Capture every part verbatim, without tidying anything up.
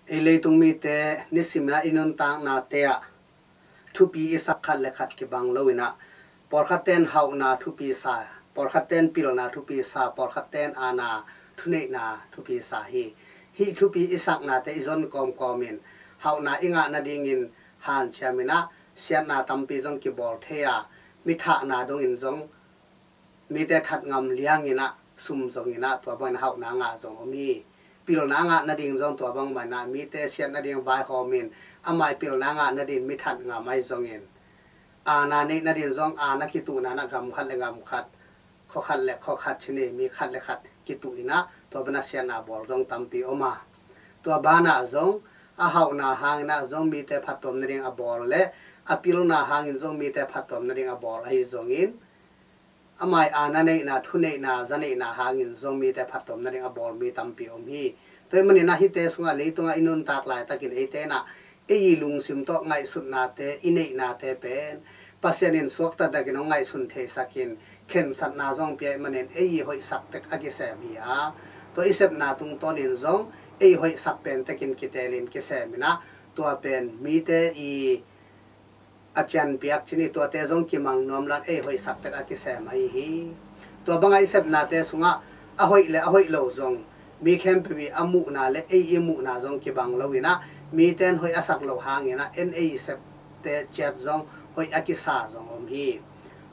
Ei leitung mite nisimin ah i nuntaknate ah thupi i sak khat le khat kibang loin ah, pawlkhatte in hauhna thupi sa, pawlkhatte in pilna thupi sa, pawlkhatte in aana thuneihna thupi sa hi. Hih thupi i saknate i zon kawmkawmin hauhna i ngah nadingin hanciamin ah, siatna tampi zong kibawl thei a, mi thahna dongin zong mite that ngam liangin ah, sum zongin ah, tua bangin hauhna ngah zong om hi. Pilna ngah nading zong tua bang manin ah, mite siat nading vaihawmin, amah i pilna ngah nading mi that ngam ahi zongin, aana neih nading zong aana kituhna in ah gam khat le gam khat, khua khat le khua khat, cih ni, mi khat le khat kituh in ah, tua bangin ah siatna bawl zong tampi om a, tua banah zong a hauhna hangin ah zong mite phattuam nading a bawl le a pilna hangin zong mite phattuam nading a bawl ahi zongin, amah i aana neihna, thuneihna, zaneihna hangin zong mite phattuam nading a bawl mi tampi om hi. Tua ahih manin ah hihte sungah, leitungah i nuntak laitakin eite in ah ei i lungsim tawh ngaihsutnate, i neihnate pen Pasian in suakta takin hong ngaihsun theisakin, khensatna zong pia ahih manin ei i hoihsak tek a kisem hi a, tua i sepna tungtawnin zong ei i hoihsak pen tekin kiteelin kisemin ah, tua pen mite i a cianpiak, cih ni, tuate zong kimang nuam lo-in ei hoihsak tek a kisem ahi hi. Tua bangah i sepnate sungah a hoih le a hoih lo zong mi khempeuh i a muhna le ei i muhna zong kibang loin ah, mite in hoih a sak loh hangin ah en ei i septe ciat zong hoih a kisa zong om hi.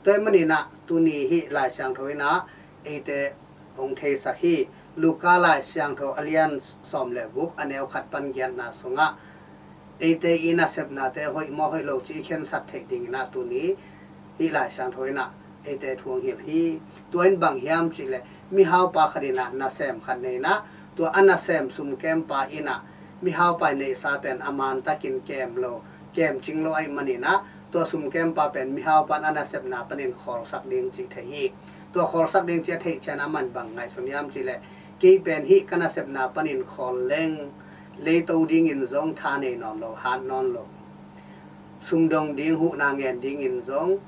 Tua ahih manin ah tuni hih Lai Siangtho in ah eite hong theisak hi. Luka Lai Siangtho a lian sawm le guk, a neu khat pan giatna sungah eite i nasepnate hoih maw hoih lo cih i khensat theih dingin ah tuni hih Lai Siangtho in ah eite thu hong hilh hi. Tua in bang hiam cih leh, mihaupa khat in ah nasem khat nei in ah, tua a nasem sumkempa in ah mihaupa i neihsa pen a mantakin kem lo, kemcing lo ahih manin ah, tua sumkempa pen mihaupa in a nasepna panin khawlsak ding cih thei hi. Tua khawlsak ding cih a theih ciangin amah in bang ngaihsun hiam cih leh, kei pen hih ka nasepna panin khawl leng, leito dingin zong tha nei nawn lo, hat nawn lo, sumdong ding, huhna ngen dingin zong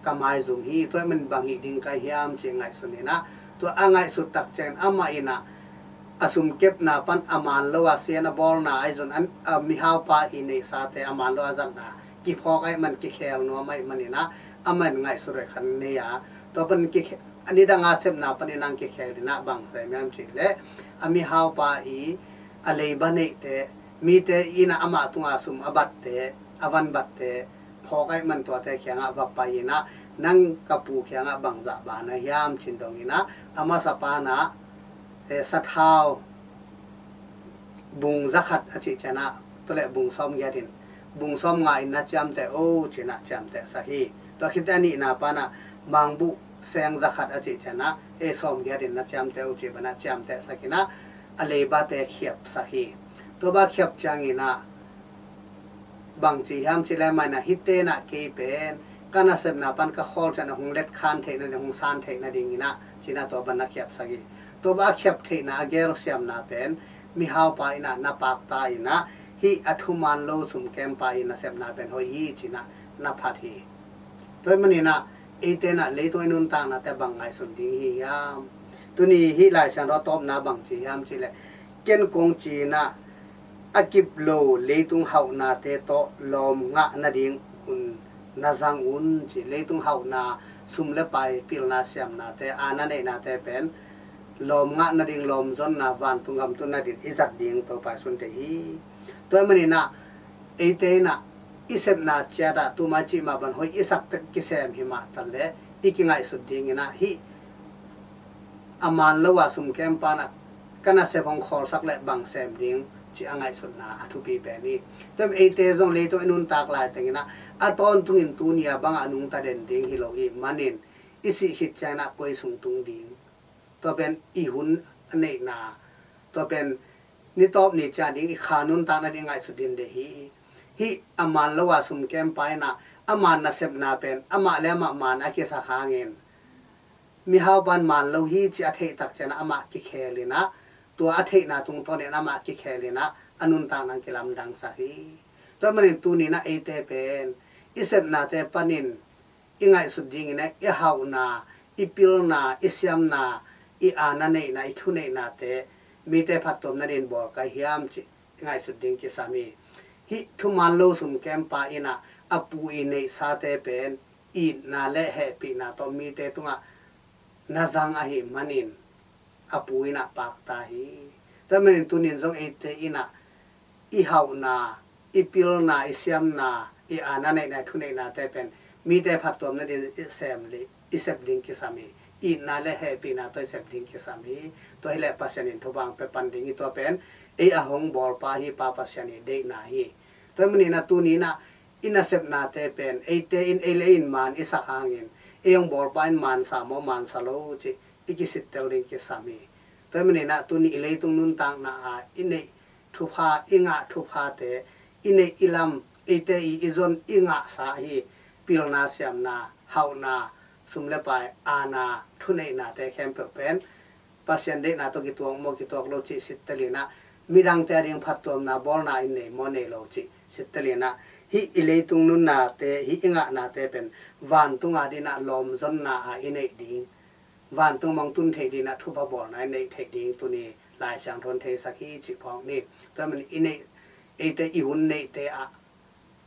ka maizum hi. Tua ahih manin bang hih ding ka hiam cih ngaihsun in ah, tua a ngaihsut tak ciangin amah in ah a sumkepna pan a man lo a sian a bawlna ahi zong, a mihaupa i neihsate a man lo a zatna kiphawk ahih man, kikhel nuam ahih manin ah, amah in ngaihsut hoih khat nei a, tua pan kikhe-, a nidang a sepna panin ah kikhel in ah bang sem hiam cih leh, a mihaupa i a leiba neihte, mite in ah amah tunga sum a batte, a van batte phawk ahih man, tuate kiangah va pai in ah, nang ka pu kiangah bangzah ban na hiam ci-in dong in ah, a masapa in ah, eh, sathau bung zakhat a cih ciangin ah, tua leh bung sawmgiat in, bung sawmnga in na ciamteh o ci-in ah ciamtehsak hi. Tua khit teh a nihna pa in ah, mangbuh seng zakhat a cih ciangin ah, eh, sawmgiat in na ciamteh o ci-in ah ciamtehsak in ah, a leibate khiapsak hi. Tua bang khiap ciangin ah bang ci hiam cih leh, amah in ah, hihte in ah kei pen ka nasepna pan ka khawl ciangin ah hong letkhan theih nading, hong san theih nadingin ah ci-in ah tua bang na khiapsak hi. Tua bang a khiap theihna, a gelsiamna pen mihaupa in ah na pakta in ah, hih a thuman lo sumkempa i nasepna pen hoih hi ci-in ah na phat hi. Tua ahih manin ah eite in ah leitung i nuntaknate bang ngaihsun ding hi hiam? Tuni hih Lai Siangtho a tawpna bang ci hiam cih leh, ken kong ci-in ah a kip lo leitung hauhnate tawh lawm ngah nading hun na zang un ci. Leitung hauhna, sum le pai, pilna siamnate, aana neihnate pen lawm ngah nading, lawm zonna, vantung gam tun nading i zat ding Topa i sun thei hi. Tua ahih manin ah eite in ah i sepna ciat ah, tu ma cih mah bang hoih i sak tek kisem hi mah ta leh, i kingaihsut dingin ah, hih a man lo a sumkempa in ah ka nasep hong khawlsak leh bang sem ding cih a ngaihsutna a thupi pen hi. Tua ahih manin eite zong leitung i nuntak laitakin ah, a tawntungin tuni a bangah nungta den ding hi lo ahih manin, i sih khit ciangin ah koi sung tung ding, tua pen i hun a neihna, tua pen ni tawp ni ciang ding, i kha nuntak nading ngaihsut ding deih hi. Hih a man lo a sumkempa in ah, a man nasepna pen amah le amah man a kisak hangin, mihaupa in man lo hi cih a theih tak ciangin ah amah kikhel in ah, tua a theihna tungtawnin amah kikhel in ah, a nuntakna kilamdangsak hi. Tua ahih manin tuni in ah eite pen i sepnate panin i ngaihsut dingin ah, i hauhna, i pilna, i siamna, i aana neihna, i thuneihnate mite phattuam nading bawl ka hiam cih ngaihsut ding kisam hi. Hih thuman lo sum kempa in ah a pu i neihsate pen itna le hehpihna tawh mite tungah na zang ahih manin a pu in ah pakta hi. Tua manin tunin zong eite in ah i hauhna, i pilna, i siamna, i aana neihna, i thuneihnate pen mite phattuamna ding i sem le i sep ding kisam hi. Itna le hehpihna tawh i sep ding kisam hi. Tua hileh Pasian in thupha hong pia pan ding hi. Tua pen ei a hong bawlpa hi, Pa Pasian i deihna hi. Tua manin ah tunin ah i nasepnate pen eite in ei le ei in man i sak hangin ei hong bawlpa in mansa maw mansa lo cih i kisittel ding kisam hi. Tua manin ah tuni i leitung nuntakna a i neih thupha, i ngah thuphate, i neih i lam, eite i i zon i ngahsa hi. Pilna, siamna, hauhna, sum le pai, aana, thuneihnate khempeuh pen Pasian deihna tawh kituak maw kituak lo cih sittel in ah midangte a ding phattuamna bawlna in nei maw nei lo cih sittel in ah hih i leitung nunnate, hih i ngahnate pen vantung a ding ah lawmzonna a i neih ding, vantung mong tun theih ding ah thupha bawlna i neih theih ding tuni Lai Siangtho in theisak hi cih phawk ni. Tua manin i neih, eite i hun neihte ah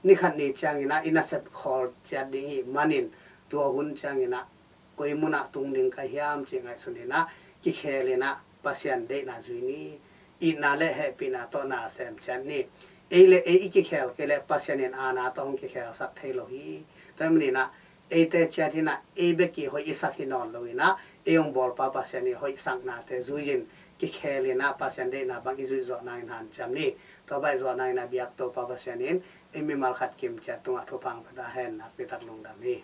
nikhat ni ciangin ah i nasep khawl ciat ding hi manin tua hun ciangin ah koi munah tung ding ka hiam cih ngaihsun in ah kikhel in ah Pasian deihna zui ni. Itna le hehpihna tawh na sem ciat ni. Ei le ei i kikhel kei leh Pasian in aana tawh hong kikhelsak thei lo hi. Tua manin ah eite ciat in ah ei bek i hoih i sak hi nawn lo in ah ei hong bawlpa Pasian i hoihsaknate zui in kikhel in ah Pasian deihna bang i zuih zawh nangin hanciam ni. Tua baih zawh nangin a biak Topa Pasian in ei mimal khat kim ciat tungah thupha hong pia ta hen. Nakpi tak lungdam hi.